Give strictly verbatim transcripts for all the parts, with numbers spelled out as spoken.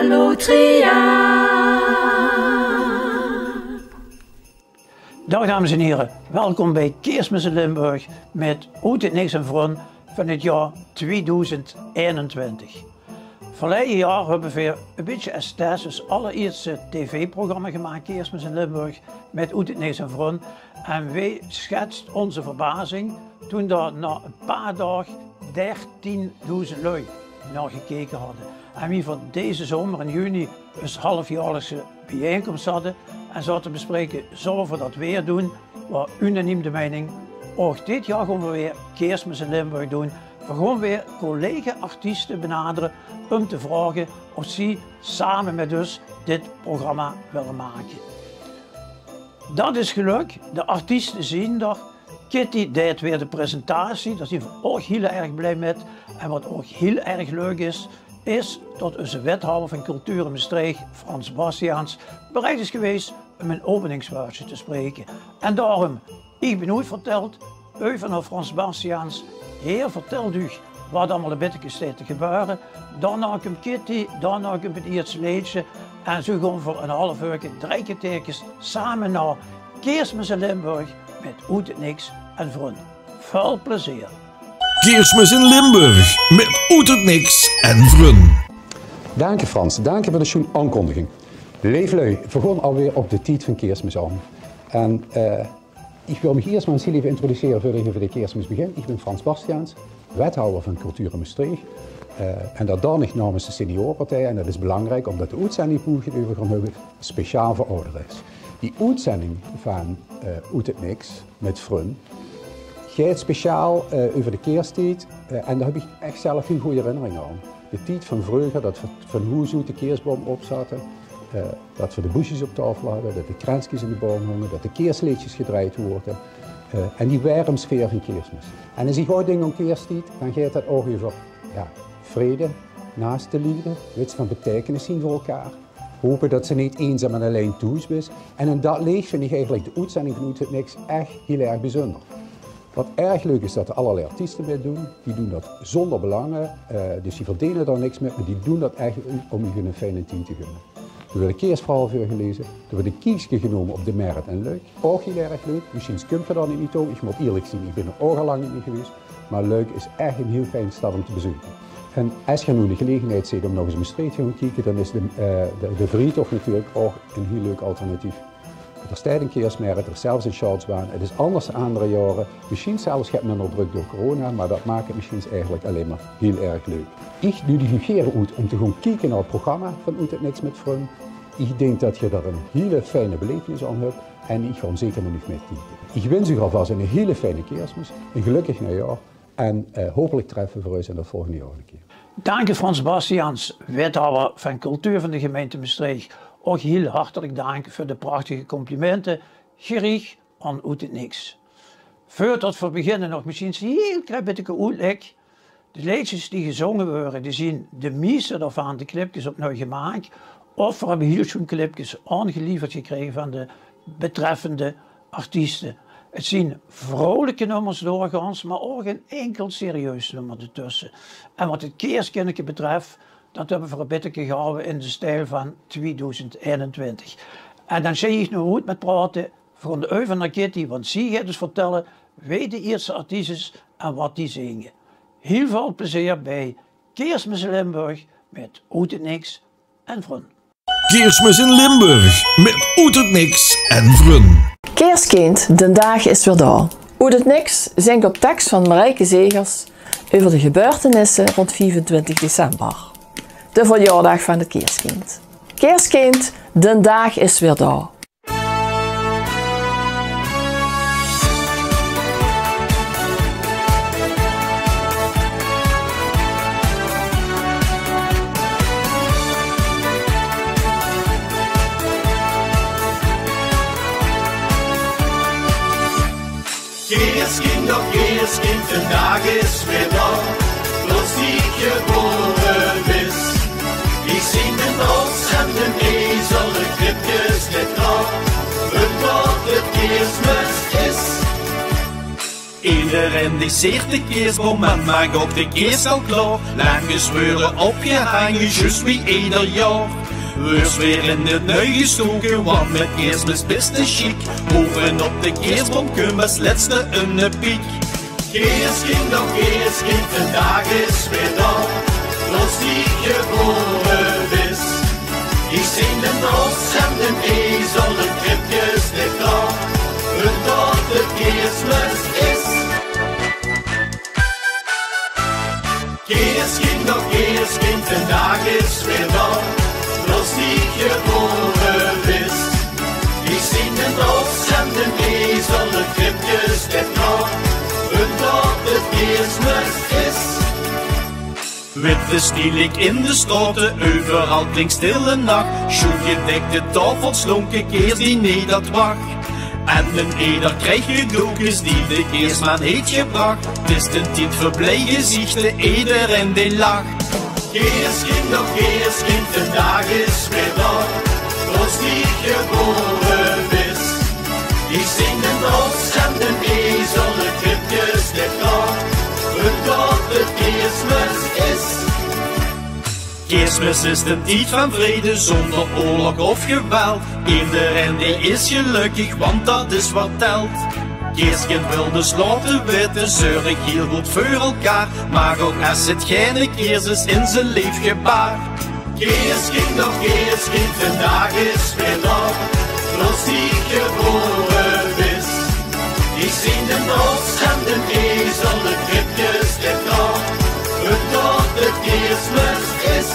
Lotria. Daag dames en hiere, welkom bie Keersmis in Limburg mit Oet 't Niks en Vrun van 't jaor tweedoezend einentwintig. Verleie jaor höbbe veer e bietje es tès ós allerierste tv-programma gemaak, Keersmis in Limburg, mit Oet 't Niks en Vrun. En wee sjets ózze verbazing toen dao nao e paar daag dertiendoezend lui nao gekeke hadde. En wie veur deze zomer in juni ós halfjaorlikse biejeinkoms hadde en zaote te bespraeke: zólle veer dat weer doon, waor unaniem de meining: ouch dit jaor gaon veer weer Keersmis in Limburg doon. Veer gaon weer collega-artieste benadere um te vraoge of zie same mit ós dit programma wille make. Dat is gelök, de artieste zien d'r. Kitty deit weer de presentatie, dao zien veer ouch hiel erg blij mit. En wat ouch hiel erg leuk is, is dat ózze wethawwer van cultuur in Mestreech, Frans Bastiaans, bereid is gewees um ein openingswäördsje te spraeke. En daorum, iech bin oetvertèld, euver nao Frans Bastiaans. Heer vertèlt uuch wat allemaol e bitteke steit te gebeure. Daonao kump Kitty, daonao kump 't ierste leedsje. En zoe gaon veer e haaf eurke, drei kerteerkes same nao Keersmis in Limburg mit Oet 't Niks en Vrun. Väöl plezeer. Keersmis in Limburg mit Oet 't Niks en Vrun. Daank, Frans. Daank veur de sjoen aonkondiging. Leef lui, veer gaon alweer op de tied van Keersmis aon. En, eh, iech wil miech iers mer ins hiel eve introducere veurdat iech euver de Keersmis begin. Iech bin Frans Bastiaans, wethawwer van cultuur in Mestreech. Eh, en dat doon iech naomens de Seniorepartij. En dat is belaankriek, umtot de oetzending boe iech 't euver gaon höbbe speciaal veur awwere is. Die oetzending van, eh, Oet 't Niks mit Vrun geit speciaal, eh, euver de Keerstied. Eh, en dao höb iech ech zelf hiel gooj herinneringe aon. De tied van vreuger, dat veer van hoes oet de keersboum opzaote. Eh, dat veer de boesjes op taofel hadde, dat de krenskes in de boum hónge, dat de keersleedsjes gedrejd woorte. Eh, en die werm sfeer van Keersmis. En es iech ouch dink aon Keerstied, daan geit dat ouch euver, jao, vrede, naasteliefde, wits van beteikenis zien veur elkaar. Hope tot ste neet einzaam en allein toes bis. En in dat leech vin iech eigelek de oetzending van Oet 't Niks ech hiel erg bezunder. Wat erg leuk is, tot d'r allerlei artieste mitdoen. Die doen dat zoonder belange, eh, dus die verdene dao niks mit, mer die doen dat ech um uuch 'ne fijne tied te gunne. D'r weurt e keersverhaol veurgeleze, d'r weurt e kiekske genome op de Merret in Luik. Ouch hiel erg leuk. Mesjiens kump geer dao neet mie touw. Iech moot ierlek zien, iech bin d'r ouch al lang neet mie gewees. Mer Luik is ech 'n hiel fijn stad um te bezeuke. En es geer noe in de gelegenheid zeet um nog ins Mestreech te goon kieke, daan is de, eh, de, de Vriethof natuurlek ouch 'n hiel leuk alternatief. D'r steit 'n keersmerret, d'r is zelfs 'n sjaatsbaan. 't Is anders es aander jaore. Mesjiens zelfs get minder drök door corona, mer dat maak 't mesjiens eigelek allein mer hiel erg leuk. Iech nuuedig uuch gere oet um te goon kieke nao 't programma van Oet 't Niks mit Vrun. Iech dink tot geer dao 'n hiel fijne beleefnis aon höb en iech gaon zeker mit uuch mitkieke. Iech wins uuch alvas 'n hiel fijne Keersmis, e gelökkig nuijaor en, eh, hopelek treffe veer us in 't volgende jaor nog 'ne kier. Daank, Frans Bastiaans, wethawwer van cultuur van de gemeinte Mestreech. Ouch hiel hartelek daank veur de prachtige complimente, geriech aon Oet 't Niks. Veurtot veer beginne nog mesjiens e hiel klein bitteke oetlèk. De leedsjes die gezónge weure, die zien de mieste daovaan, de clipkes, opnui gemaak. Of veer höbbe hiel sjoen clipkes aongelieverd gekrege vaan de betreffende artieste. 't Zien vrooleke nummers doorgaons, mer ouch 'n inkel serieus nummer d'rtösse. En wat 't keerskinneke betröf, dat höbbe veer e bitteke gehawwe in de stijl vaan tweedoezend einentwintig. En daan sjei iech noe oet mèt praote, veer goon euver nao Kitty, want zie geit us vertèlle wee de ierste artiest is en wat die zinge. Hiel väöl plezeer bij Keersmis in Limburg mèt Oet 't Niks en Vrun. Keersmis in Limburg mèt Oet 't Niks en Vrun. Keerskind, d'n daag is weer dao. Oet 't Niks zingk op teks vaan Marijke Zegers euver de gebeurtenisse roond viefentwintig december, de verjaordaag vaan 't keerskind. Keerskind, d'n daag is weer dao. Keerskind, och keerskind, d'n daag is weer dao. Plots wie iech gebore bis, iech zien d'n os en d'n ezel, de kripkes, de kraop, umtot 't Keersmis is. In Ederein die seert de keersboum en maak ouch de keers al klaor. Lang gezweure, opgehange, zjus wie eder jaor. Weurs weer in 't nui gestoke, want mit Keersmis bis te sjiek. Bovenop de keersboum kump es lètste 'n piek. Keerskind, och Keerskind, vandaag is weer dao. Veur die gebore bis. Ich zeen d'n os en d'n ezel, 't kribke steit klaor. Veur tot 't Keersmis is. Keerskind, och Keerskind, vandaag is weer dao. Veur die gebore bis. Ich zeen d'n os en d'n ezel, 't kribke steit klaor. Veur tot 't Keersmis is. Witte stilik in de straote, euveral klink stille nach. Sjoen gedekde taofels, slonke keersdiner dat wach. En 'n eder krieg gedookes die de keersman heet gebrach. 't Is d'n tied veur blie gezichte, ederein dee lach. Keerskind, och Keerskind, vandaag is weer dao. Veur die gebore bis. Ich zeen d'n os en d'n ezel, 't kribke steit klaor. Veur tot 't Keersmis is. Keersmis is d'n tied van vrede, zónger oorlog of geweld. Ederein dee is gelökkig, want dat is wat telt. Keerskind wil dus laote witte, zörg hiel good veur elkaar. Maak ouch es 't geine keers is, in zien leef gebaar. Keerskind, och Keerskind, vandaag is weer dao. Veur die gebore bis. Ich zeen d'n os en d'n ezel, 't kribke steit klaor. Veur tot 't Keersmis is.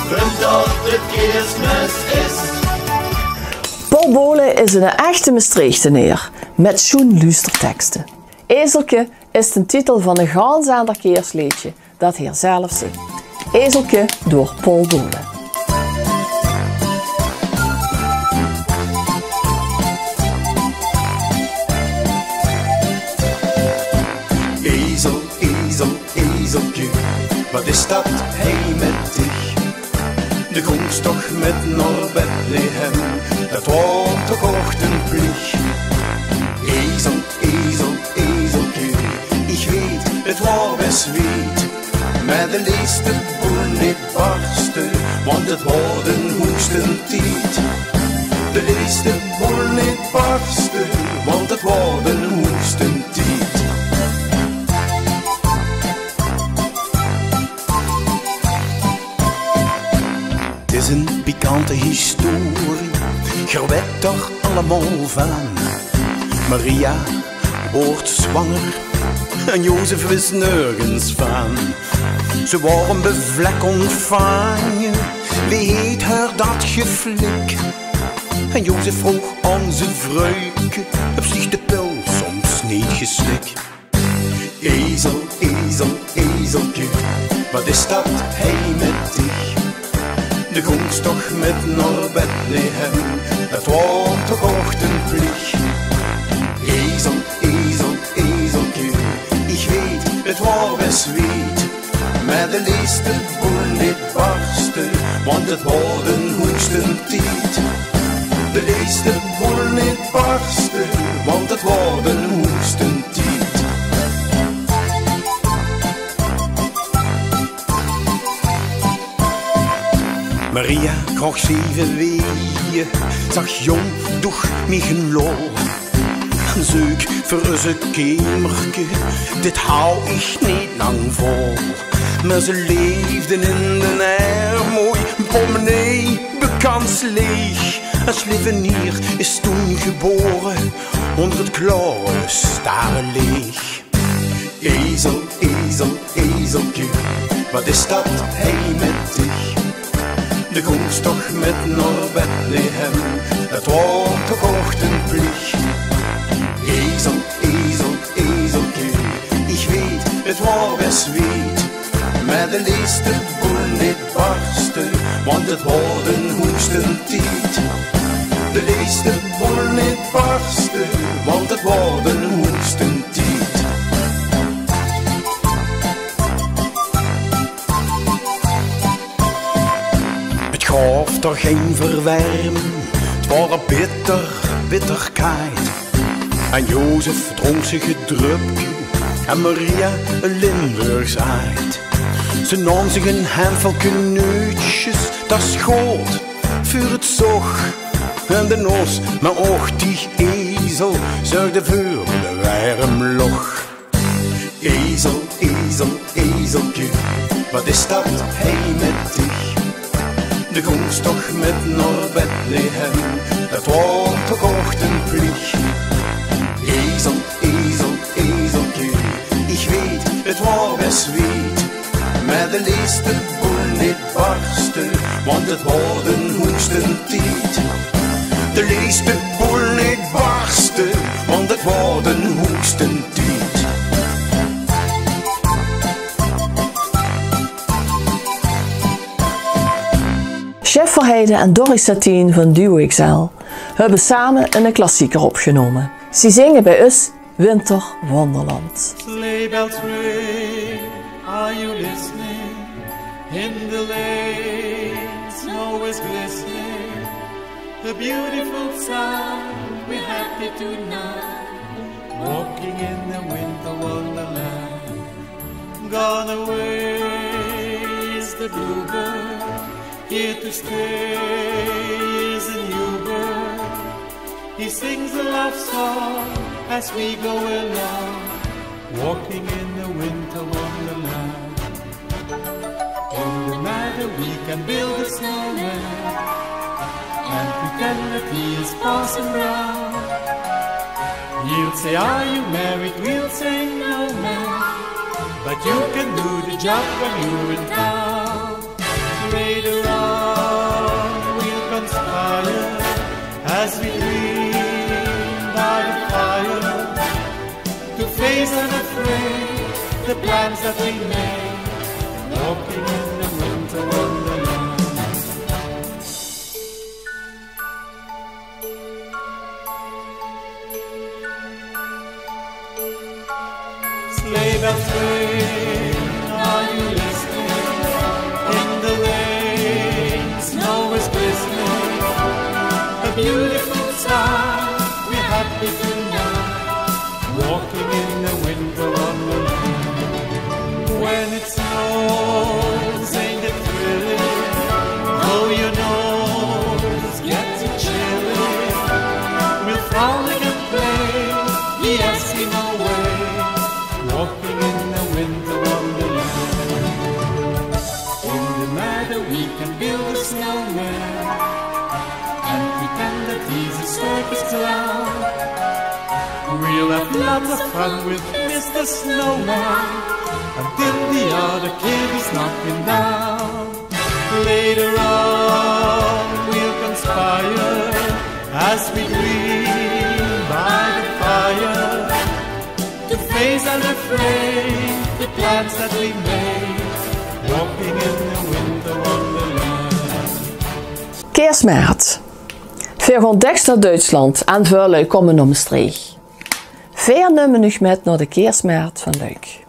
Veur tot 't Keersmis is. Paul Bolen is 'ne echte Mestreechteneer, mit sjoen luustertekste. Ezelke is d'n titel van e gans aander keersleedje dat heer zelf zingk. Ezelke door Paul Bolen. Ezel, ezel, ezelke, wat is dat hei mit dich? De góngs toch mit nao Bethlehem, dat waor toch ouch dien plich. Ezel, ezel, ezelke, ich weit, 't waor bès wied, mer de lees de boel neet barste, want 't waor d'n hoegste tied. De lees de boel neet barste, want 't waor d'n hoegste tied. 't Is 'n pikante historie, geer wèt d'r allemaol van. Maria woort zwanger en Jozef wis nörges van. Ze waore bevlek óntvange, wie heet häör dat geflik? En Jozef vroog aan zien vruike, höbs dich de pil soms neet geslik? Ezel, ezel, ezelke, wat is dat hei mit dich? De góngs toch mit nao Bethlehem, dat waor toch ouch dien plich. Ezel, ezel, ezelke, ich weit, 't waor bès wied, mer de lees de boel neet barste, want 't waor d'n hoegste tied. De lees de boel neet barste, want 't waor d'n hoegste tied. Maria kroog zeve weeë, zag: Jóng, doeg mich 'n loor. Zeuk veur us e kemerke, dit haw ich neet lang vol. Mer ze leefde in d'n ermooj, portemonnee bekans leeg. Eur lieve neer is toen gebore, ónger 't klaore stareleech. Ezel, ezel, ezelke, wat is dat hei mit dich? De góngs toch mit nao Bethlehem, dat waor toch ouch dien plich. Ezel, ezel, ezelke, ich weit, 't waor bès wied, mer de lees de boel neet barste, want 't waor d'n hoegste tied. De lees de boel neet barste, want 't waor d'n hoegste tied. 't Gaof d'r gein verwerm, 't waor bitter, bitter kaad. En Jozef drónk zich 't Drupke en Maria, Limburgs aard. Ze naom zich ein handvelke nuutsjes, dat is good veur 't zog en de noos. Mer ouch die ezel zörgde veur de werm lóch. Ezel, ezel, ezelke, wat is dat hei mit dich? De góngs toch mit nao Bethlehem, dat waor toch ouch dien plieg. Ezel, ezel, ezelke, ich weet, 't waor bès wied, mer de lees de boel neet barste, want 't waor dien hoegste tied. De lees de boel neet barste, want 't waor dien hoegste tied. Sjef Verheiden en Doris Satien van Duo X L höbbe same eine klassieker opgenómme. Zie zinge bie us Winterwonderland. Sleigh bells ring, are you listening? In the lane, snow is glistening. A beautiful sight, we're happy tonight. Walking in the winter wonderland. Gone away is the bluebird. Here to stay is a new bird. He sings a love song as we go along, walking in the winter wonderland. In the meadow we can build a snowman and pretend that he is Parson Brown. He'll say, "Are you married?" We'll say, "No, ma'am." But you can do the job when you're in town. Later on, we'll conspire as we dream by the fire to face unafraid the plans that we made, walking in the winter wonderland. Sleigh bells ring, are you listening? In the lane, snow is glistening. A beautiful sight, we're happy tonight, walking in the winter wonderland. When it snows, ain't it thrilling? Though your nose gets a chilling, we'll frolic and play, we ask you no way, walking in the winter wonderland. In the meadow we can build a snowman and pretend that he's a circus clown. We'll have lots of fun with Mister Snowman until the other kid is knocked him down. Later on, we'll conspire as we dream by the fire to face unafraid the plans that we made, walking in the winter wonderland. Keersmaert. Veer gaon dèks nao Duitsland en väöl lui kómme nao Mestreech. Veer numme uch mit nao de Keersmaert van Luik.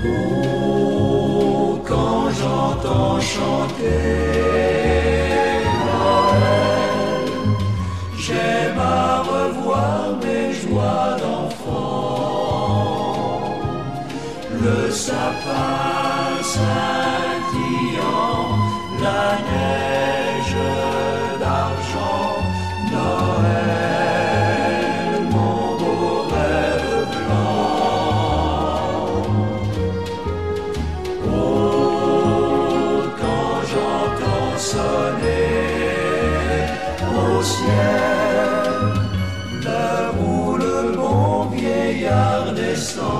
Oh, quand j'entends chanter Noël, j'aime à revoir mes joies d'enfant. Le sapin scintillant, la neige d'argent, Noël, mon beau rêve blanc. Oh, quand j'entends sonner au ciel l'heure où le bon vieillard descend,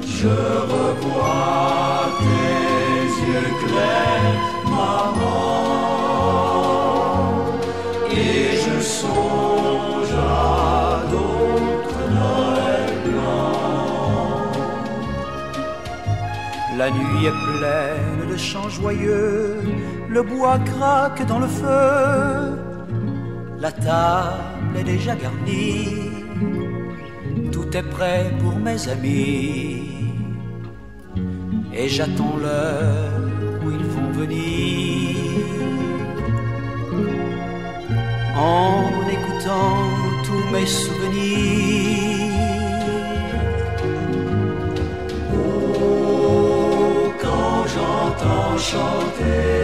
je revois tes yeux clairs, maman, et je songe à d'autres Noëls blancs. La nuit est pleine de chants joyeux, le bois craque dans le feu, la table est déjà garnie, tout est prêt pour mes amis, et j'attends l'heure où ils vont En écoutant tous mes souvenirs, oh, quand j'entends chanter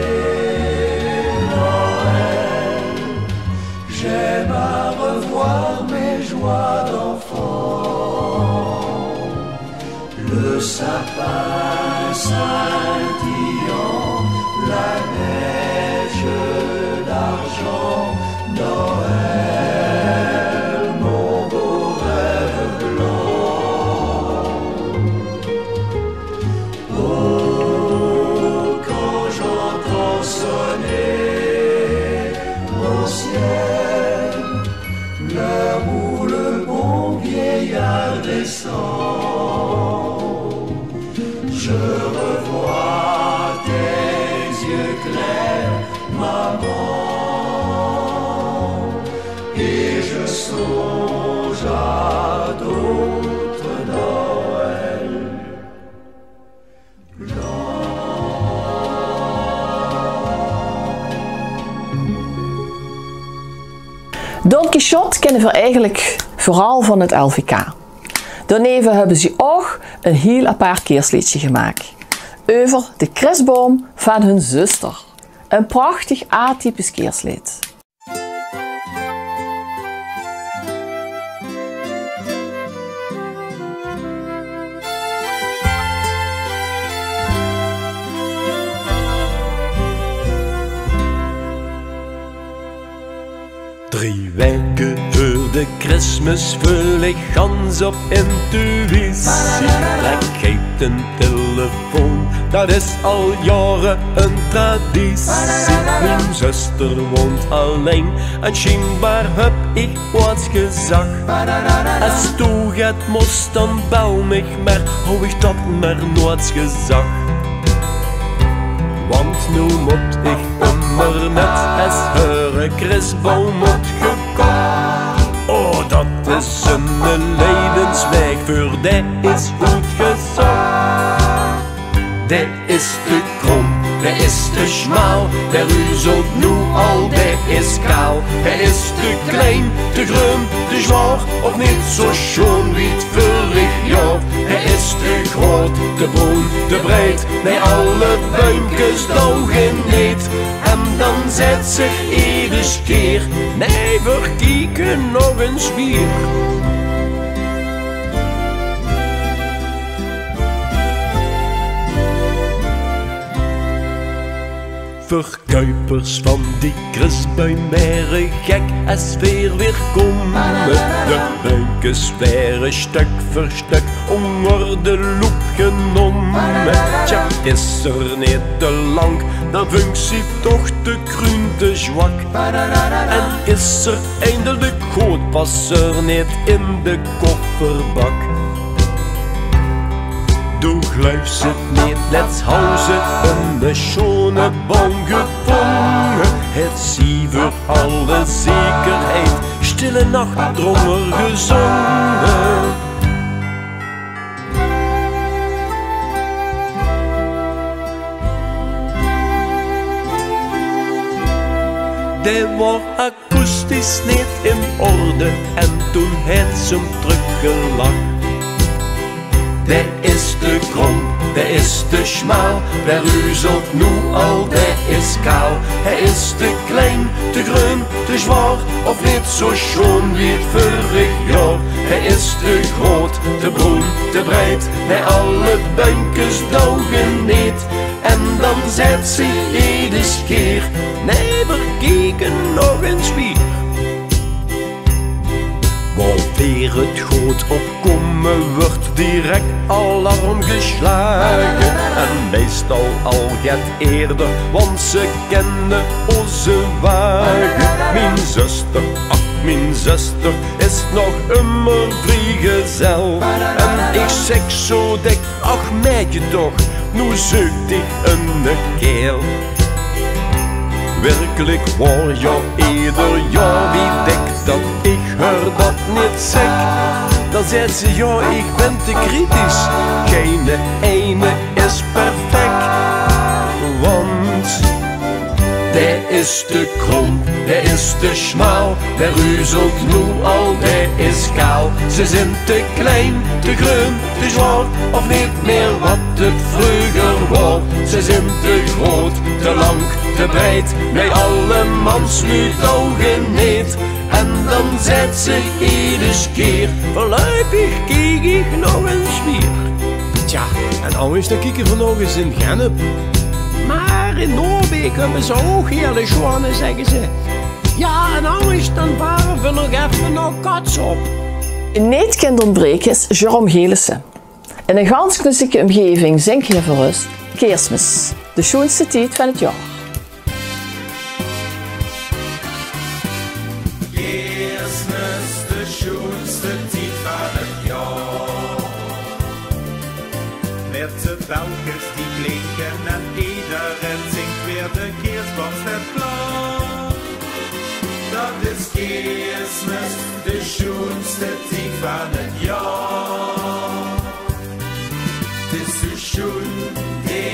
Noël, j'aime à revoir mes joies d'enfant. Le sapin scintillant, la neige d'argent, Noël, mon beau rêve blanc. Oh, quand j'entends sonner au ciel l'heure où le bon vieillard descend, je revois tes yeux clairs, maman, et je songe à d'autres Noëls. Don Quichotte kinne veer eigelik veural van 't L V K. Daoneve höbbe ze ouch e hiel apaart keersleedje gemaak. Euver de krisboum van hun zuster. E prachtig atypisch keersleed. Drie waeke veur de Christmas veul ich gans op intuïtie. Trek geej de tillefoon, dat is al jaore ein traditie. Mien zuster woont allein en sjienbaar höb ich waat gezag. Es doe get mós, dan bel mich mer, hou ich dat mer noeats gezag. Want noe mót ich ummer mit, es häöre krisboum mót gekoch. Oh, dat is 'ne lijdenswaeg, veur dae is good gezorg. Dae is te krom, dae is te sjmaal, dae ruzelt noe al, dae is kaal. Dae is te klein, te greun, te zwaor, of neet zo sjoon wie 't veurig jaor. Dae is te groot, te broen, te breid, nae, alle buimkes douge neet. En dan zaet ze eder kier: nae, veer kieke nog ins wier. Verkuipers van die krisbuim waere gek es veer weer kómme. De buimkes waere stök veur stök ónger de loep genómme. Tja, is 'r neet te lank, dan vunk ze toch te kruun, te zwak. En is 'r eindelik good, pas 'r neet in de kofferbak. Doe gluifs 't neet, lets hou ze 'ne sjoene boum gevónge. Haet zie veur alle zekerheid Stille Nacht drónger gezónge. Dae waor akoestisch neet in orde en toen haet ze 'm trökgelag. Dae is te krom, dae is te sjmaal, dae ruzelt noe al, dae is kaal. Hae is te klein, te greun, te zwaor, of neet zo sjoon wie 't veurig jaor. Hae is te groot, te broen, te breid, nae, alle buimkes douge neet. En dan zaet ze eder kier: nae, veer kieke nog ins wier. Wao veer 't good op kómme, wuuert direk alarm geslage. En meistal al get eerder, want ze kenne ózze wage. Mien zuster, ach, mien zuster is nog ummer vriegezel. En ich zèk zo dèk: ach, maedje toch, noe zeuk dich 'ne kael. Wirkelik waor, jao, eder jaor, wie dèk dat ich häör dat neet zèk, dan zaet ze: jao, ich bön te kritisch. Geine eine is perfek, want Dae is te krom, dae is te sjmaal, dae ruzelt noe al, dae is kaal. Ze zeen te klein, te greun, te zwaor, of neet mieë wat 't vreuger waor. Ze zeen te groot, te lank, te breid, nae, alle mansluuj touge neet. En dan zaet ze iedes kier: "Veurluipig kiek ich nog ins wier." Tja, en angesj dan kieke v'r nog ins in Gennep. Mer in Noorbeek höbbe ze ouch hiel sjoon, zègke ze. Jao, en angesj dan vare v'r nog effe nao Katsop. Neet kin óntbreke is Jérôme Gelissen. In ein gans knoetsieke ómgeving zingk hae veur ós Keersmis, de sjoenste tied van 't jaor. Keersmis, de sjoenste tied van 't jaor. Mit de belkes die klinke en ederein zingk weer de keersbom steit klaor. Dat is Keersmis, de sjoenste tied van 't jaor. 't Is zoe sjoen, de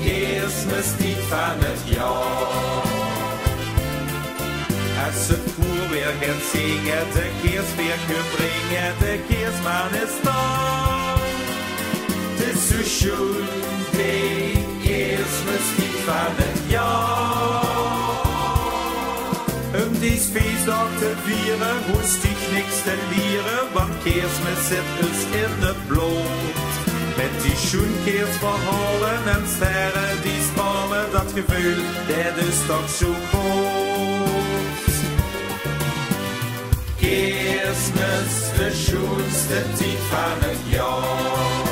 Keersmistied van 't jaor. Es 't koer weer geit zinge, de keersbeer kunt bringe, de keersman is dao. 't Is zoe sjoen, de Keersmistied van 't jaor. Um dees feesdaag te viere, hoofs dich niks te liere, want Keersmis zit ós in 't blood. Mit die sjoen keersverhaole en sterre die strale, dat geveul, dat is toch zoe good. Keersmis, de sjoenste tied van 't jaor.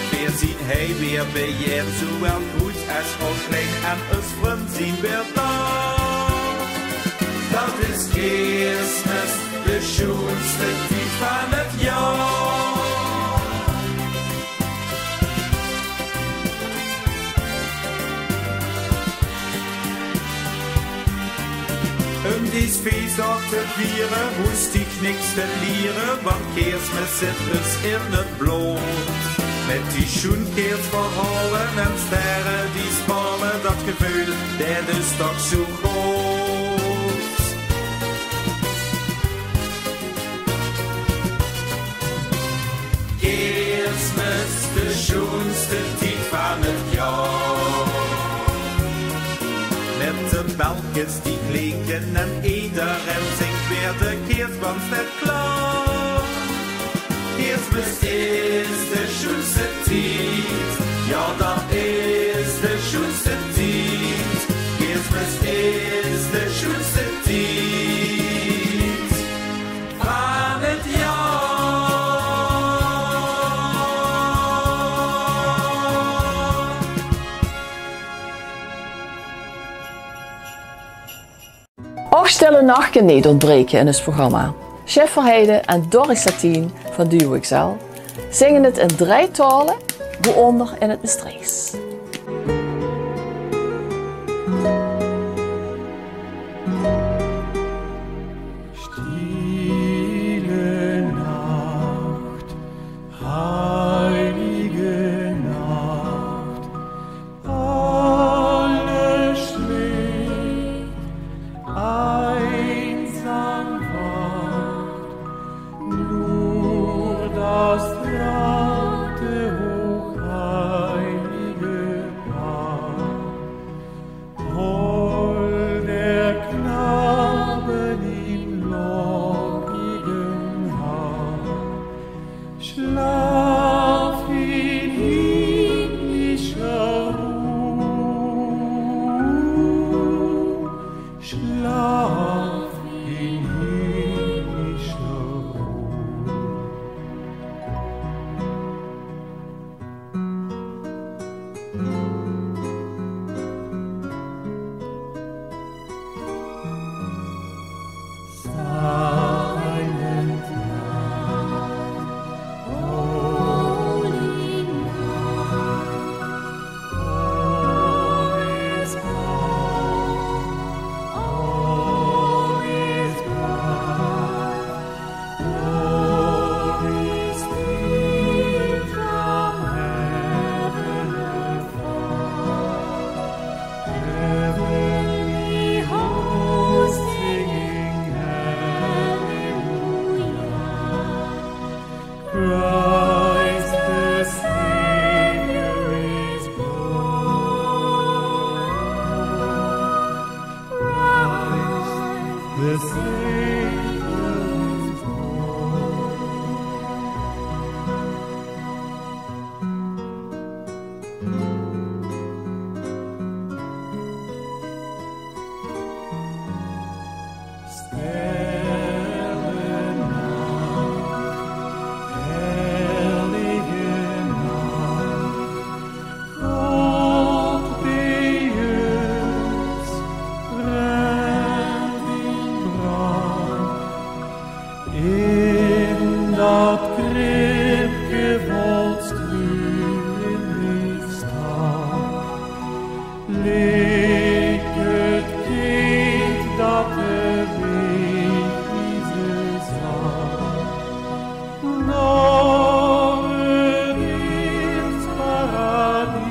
Veer zien hei weer bejein, zoewel groet es ouch klein, en ós vrun zien weer dao. Dat is Keersmis, de sjoenste tied van 't jaor. Um dees feesdaag te viere, hoofs dich niks te liere, want Keersmis zit ós in 't blood. Mit die sjoen keersverhaole en sterre die strale, dat geveul, dat is toch zoe good. Keersmis, de sjoenste tied van 't jaor. Mit de belkes die klinke en ederein zingk weer de keersbom steit klaor. Keersmis is de sjoenste tied, jao, dat is de sjoenste tied. Keersmis is de sjoenste tied van 't jaor. Ouch Stille Nach kin neet óntbreke in ós programma. Sjef Verheiden en Doris Satien van Duo X L zinge 't in drei taole, boe-ónder in 't Mestreechs. Stille Nacht, heilige Nacht, alles schläft, einsam wacht nur das traute, hochheilige In dat kribke vol struwe lik het kind dat de weeg wieze zal. Nao het eeuwig paradies.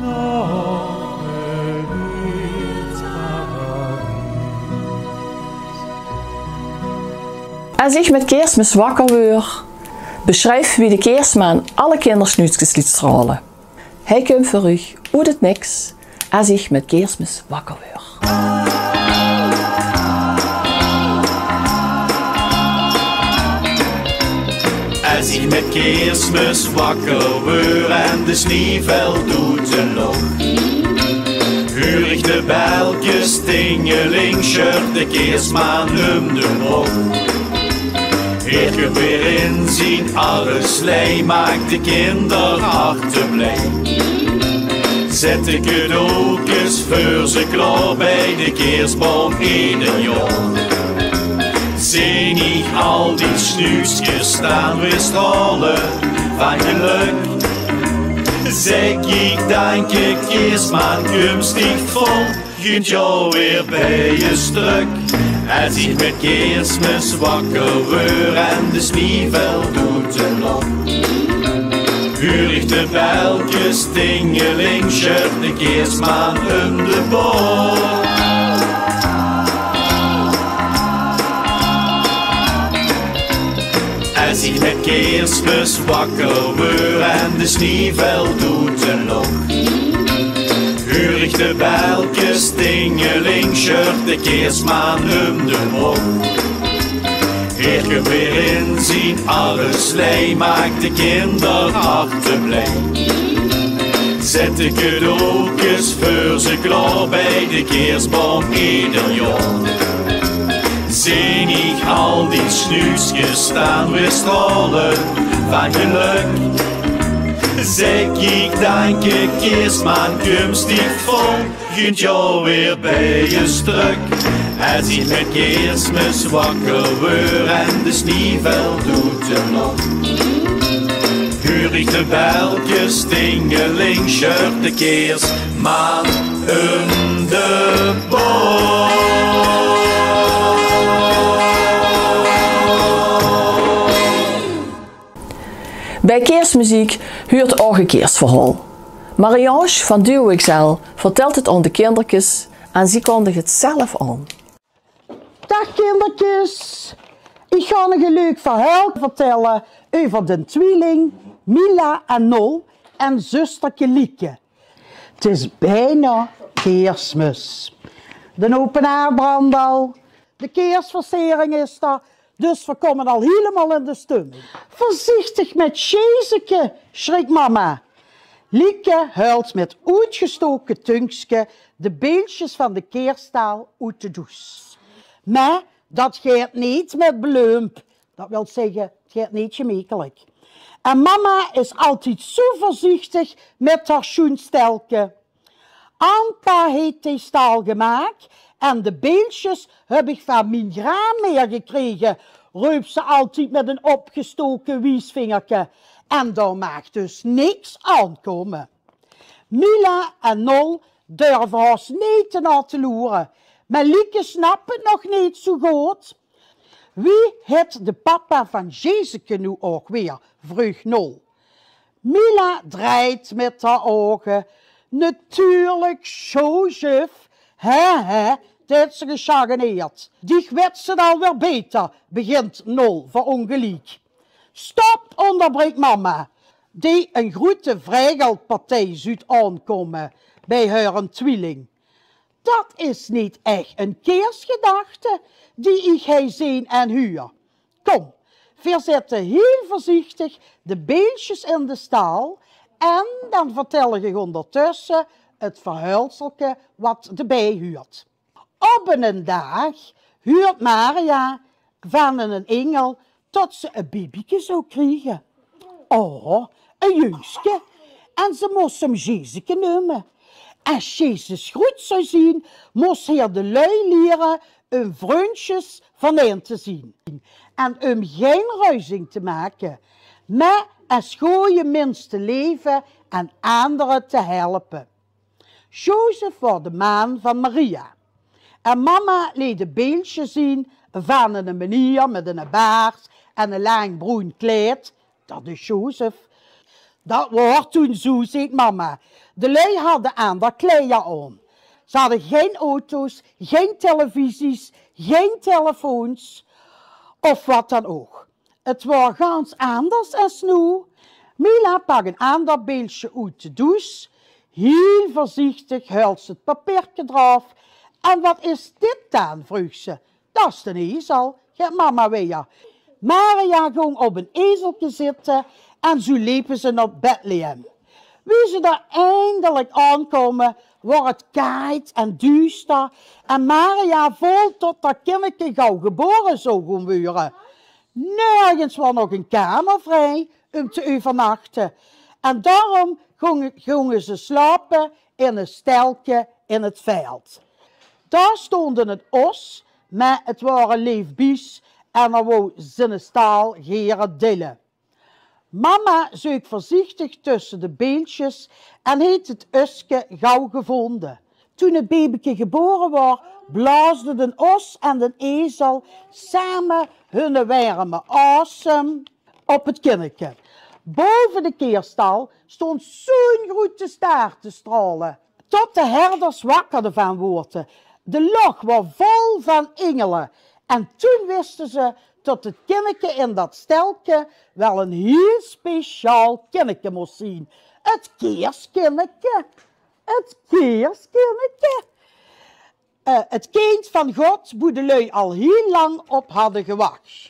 Nao het eeuwig paradies. Es ich mit Keersmis wakker weur, besjrief wie de Keersmaan alle kinder snuutskes liet straole. Hae kump veur uch oet 't niks, Es ich mit Keersmis wakker weur. Es ich mit Keersmis wakker weur en de snievel doet de nog, huur ich de belkes tingeling, sjurk de Keersmaan um de mok. Heer kump weer in zien arreslee, maak de kinderharte blij. Zet de cadeaukes veur ze klaor bij de keersboum eder jaor. Zeen ich al die snuutskes staon weer straole van gelök, zèk ich: dank dich, Keersmaan, kump dich vol gunt jaor weer bij us trök. Es ich mit Keersmis wakker weur en de snievel doet de nog, huur ich de belkes tingeling, sjurk de Keersmaan um de bok. Es ich mit Keersmis wakker weur en de snievel doet de nog, huur ich de belkes tingeling, sjurk de Keersmaan um de mok. Heer kump weer in zien arreslee, maak de kinderharte blij. Zet de cadeaukes veur ze klaor bij de keersboum eder jaor. Zeen ich al die snuutskes staon weer straole van gelök, zèk ich: dank dich, Keersmaan, kump dich vol gunt jaor weer bij us trök. Es ich mit Keersmis wakker weur en de snievel doet de nog, huur ich de belkes tingeling, sjurk de Keersmaan um de bok. Bij Keersmeziek huurt ouch e Keersverhaol. Marie-Ange van Duo X L vertèlt 't aon de kinderkes en zie kondig 't zelf aon. Daag kinderkes, ich gaon uch e leuk verhaol vertèlle euver de twieling Mila en Nol en zusterke Lieke. 't Is bijna Keersmis. D'n open haard brandj al, de keersversering is d'r, dus veer kómme al hielemaol in de stumming. Veurziechtig mit Sjeezeke, sjrik mama. Lieke huilt mit oetgestoke tungske de beeldsjes van de keerstaol oet de does. Meh dat geit neet mit blump. Dat wilt zègke, 't geit neet gemekelik. En mama is altied zoe veurziechtig mit häör sjoen stelke. Anpa heet de staol gemaak en de beeldsjes höb ich vaan mien graanmeer gekrege, reup ze altied mit 'n opgestoke wiesvingerke. En dao maag dus niks aon kómme. Mila en Nol dörve haos neet te nao te loere, meh Lieke snap 't nog neet zoe good. Wie hèt de papa vaan Sjeezeke noe ouch weer? Vreug Nol. Mila drejt mit häör ouge. Natuurlik, Jozef. Hè, hè, deit ze gesjaggeneerd. Diech wèts 't alweer beter, begint Nol verongeliek. Stop, oonderbrik mama, die 'n groete vregelpartij zuut aonkómme bij häöre twieling. Dat is neet ech 'n keersgedachte die iech hei zeen en huur. Kóm, veer zètte hiel veurziechtig de beeldsjes in de staol en daan vertèl iech oondertösse 't verhäölselke wat debij huurt. Op 'nen daag huurt Maria vaan 'nen ingel tot ze e bebieke zouw kriege. O, e jungske. En ze mós 'm Sjeezeke neume. Es Jezus groet zou zien, mos heer de lui liere um vrundsjes vanein te zien en um gein ruzie te make, mer es gooje mins te leve en andere te helpe. Jozef waor de maan van Maria. En mama leet e beeldsje zien vaan 'ne meneer mèt 'ne baard en e laank broen kleid. Dat is Jozef. Dat waor toen zoe, zeet mama. De lui hadde aander kleier aon. Ze hadde gein auto's, gein televisies, gein telefoons of wat daan ouch. 't Waor gans aanders es noe. Mila pak 'n aander beeldsje oet de does. Hiel veurziechtig huilde ze 't papierke draof. "En wat is dit daan?" vreug ze. "Dat is d'n ezel," geit mama wijer. Maria góng op 'n ezelke zitte en zoe lepe ze nao Bethlehem. Wie ze dao eindelek aankoume, waor 't kaajd en duuster en Maria vool tot dat kinneke gauw gebore zou goon weure. Nörges waor nog 'n kamer vrij um te euvernachte. En daorum gónge, gónge ze slaope in e stelke in 't veld. Dao stoonde 'nen os, mer 't waor e leef bies en 'r wou ziene stal gere deile. Mama zeuk veurziechtig tösse de beeldsjes en heet 't uske gauw gevoonde. Toen 't bebeke gebore waor, blaosde d'n os en d'n ezel same hunne werme aosem op 't kinneke. Bove de keerstal stoond zoe'n groete staar te straole, tot de herders wakker devaan woorte. De loch waor vol vaan ingele. En toen wiste ze tot 't kinneke in dat stelke wel 'n hiel speciaal kinneke mos zien. 't Keerskinneke. 't Keerskinneke. Eh, 't kind vaan God, boe de lui al hiel laank op hadde gewach.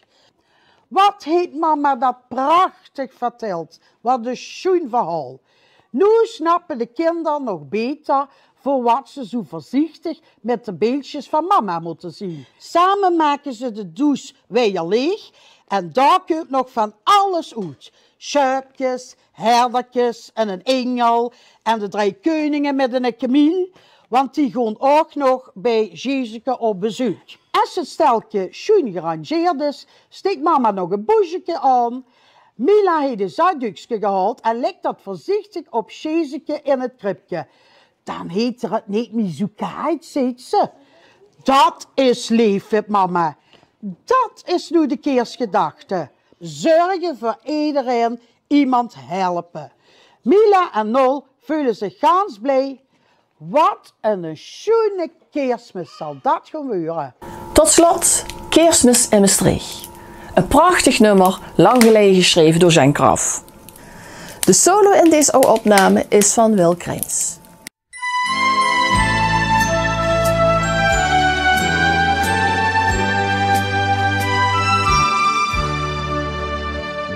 Wat heet mama dat prachtig vertèld. Wat e sjoen verhaol. Noe snappe de kinder nog beter veur wat ze zoe veurziechtig mèt de beeldsjes vaan mama mote zien. Same make ze de does wijer leeg en dao kump nog vaan alles oet. Sjöpkes, herderkes en 'nen ingel en de drei keuninge mèt 'ne kemiel, want die goon ouch nog bij Jezeke op bezeuk. Es 't stelke sjoen gerangeerd is, steek mama nog e boezjeke aon. Mila heet e zakdukske gehaold en lèk dat veurziechtig op Jezeke in 't kribke. Daan heet 'r 't neet mie zoe kaajd, zeet ze. Dat is leef, vin mama. Dat is noe de keersgedachte. Zörge veur ederein, iemes helpe. Mila en Nol veule ziech gans blij. Wat 'ne sjoene Keersmis zal dat goon weure. Tot slot, Keersmis in Mestreech. E prachtig nummer, laank geleie gesjreve door Sjeng Kraf. De solo in dees aw opname is vaan Wil Kreins.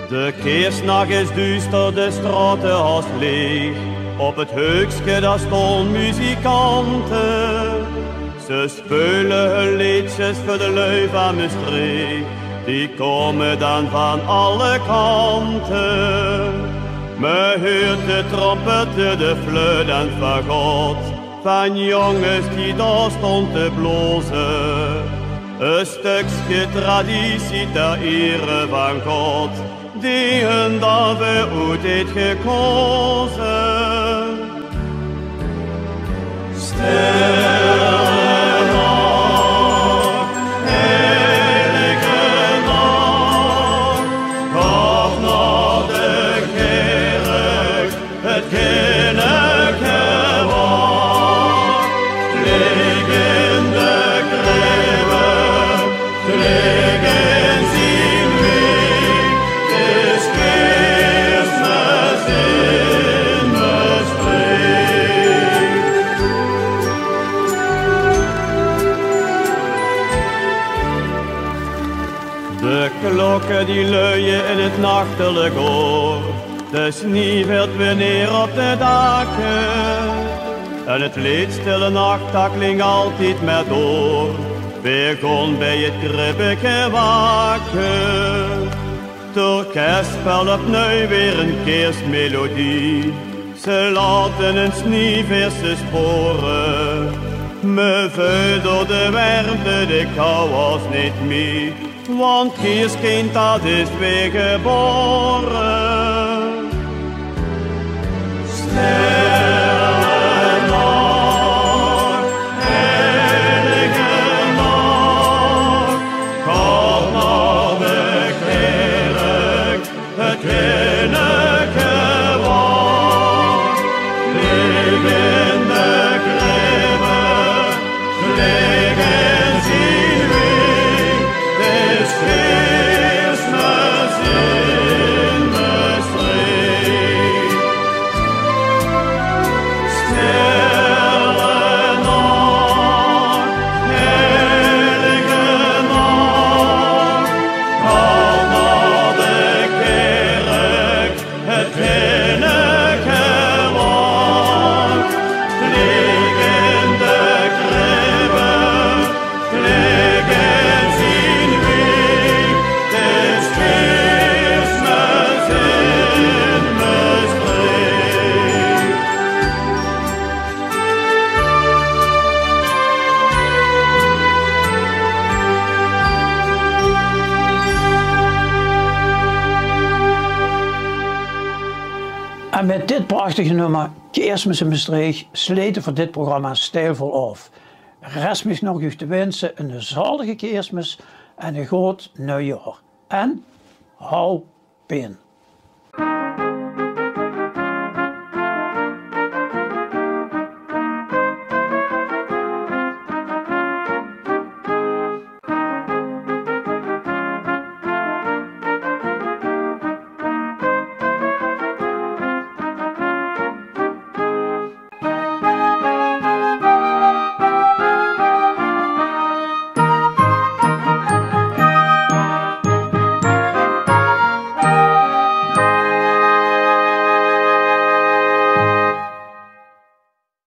De keersnach is duuster, de straote haos leeg. Op 't heukske dao stoon muzikante. Ze speule hun leedsjes veur de lui vaan Mestreech. Die koume daan vaan alle kante. Me huurt de trompette, de fluit en 't fagot. Vaan jonges die dao stoon te blaoze. E stökske traditie ter iere vaan God, dee hun daoveur oet heet gekaoze. Stille nacht, heilige nacht, gaof nao de kèrk, 't kinneke waor, leeg in de kribbe, leeg in zien wiek, is Keersmis in Mestreech. De klokke die luie in 't nachtelek oor, de snie vèlt weer neer op de dake. En 't leed Stille Nacht, dat klink altied mer door. Weer goon bij 't kribbeke wake. 't Orkes speelt opnui weer 'n keersmelodie. Ze laote ins nie verse spore, me veuj door de wermte de kouw as neet mie, want Kierskind dat is weer gebore. Stille nacht, heilige nacht, kom nao de kèrk, het kènneke waor, ligk in de kribbe, ligk in zien wiek, is Keersmes in Mestreech. Stille nacht, heilige nacht, kom nao de kèrk, het kènneke waor, ligk in de kribbe, ligk in zien wiek, is Keersmes in Mestreech. En mit dit prachtige nummer, Keersmes in Mestreech, slete v'r dit programma steilvol aof. Rest mich nog uch te winse 'n zalige Keersmes en 'n good nuuj jaor. En hou pien.